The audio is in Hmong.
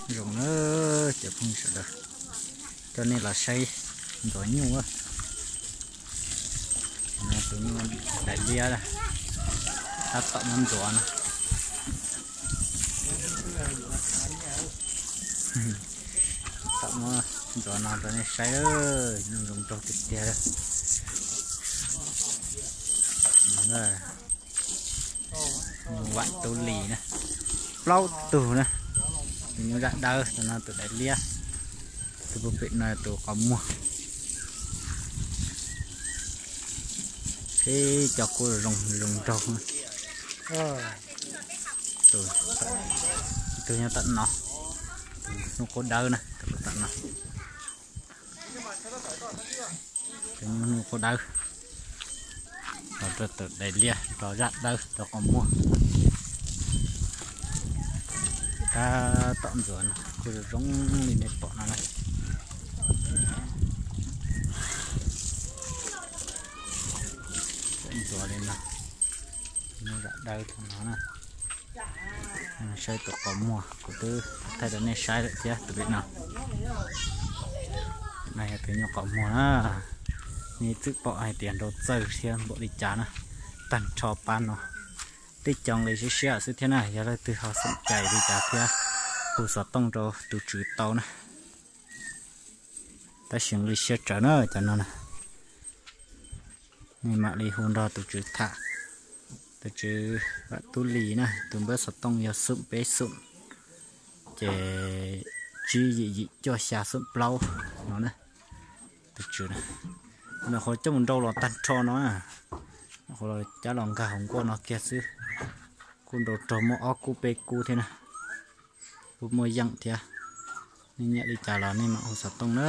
Zoo na, cov phooj ywg sawv daws, coj nej los saib ntxuav nyuj. No tus nyuj daim liab, tab tom muab ntxuav no. Tab tom muab ntxuav no rau nej saib, nyuj zoo nraug tiag tiag. Nyuj vam tub lis na, plaub tug na. Tus nyuj zaj dawb, tus no tus daim liab, tus puag pem no tus qos muag. Teb cov kuj zoo zoo nraug. Tus nyob tom no, tus nyuj qub dawb na, tus tom no. Tus nyuj qub dawb, los rau tus daim liab, rau zaj dawb, rau qos muag. Tab tom ntxuav no kuj zoo zoo li nej pom no na. Ntxuav li no, nyuj zaj dawb no na. Saib tus qos muag, kuv twb thaij rau nej saib lawm thiab tus pem no. No yog tus nyuj qos muag na. Nej txwm pom hais tias nrau txawj thiab npaum li cas na. Tag nrho pab no tej cov nqi siab siab xwb thiab na, yog leej twg ho xom cai li cas thiab hu xov tooj rau tus tswv tau na. Tab sis nqi siab tsawv na cov no na. Nej mam li hu nrog tus tswv tham. Tus tswv Vam Tub Lis na, tus npawb xov tooj yog xoom peb xoom, ces tsib yim yim cuaj xya xoom plaub no na. Tus tswv na, nws qhuav coj mus nrau los tag nrho no, qhuav cab los nkag hauv nkuaj no kiag xwb. Kuj nrau raug muaj ob kub peb kub thiab na, kuj muaj yeej thiab. Nej nyiam li cas los nej mam hu xov tooj na.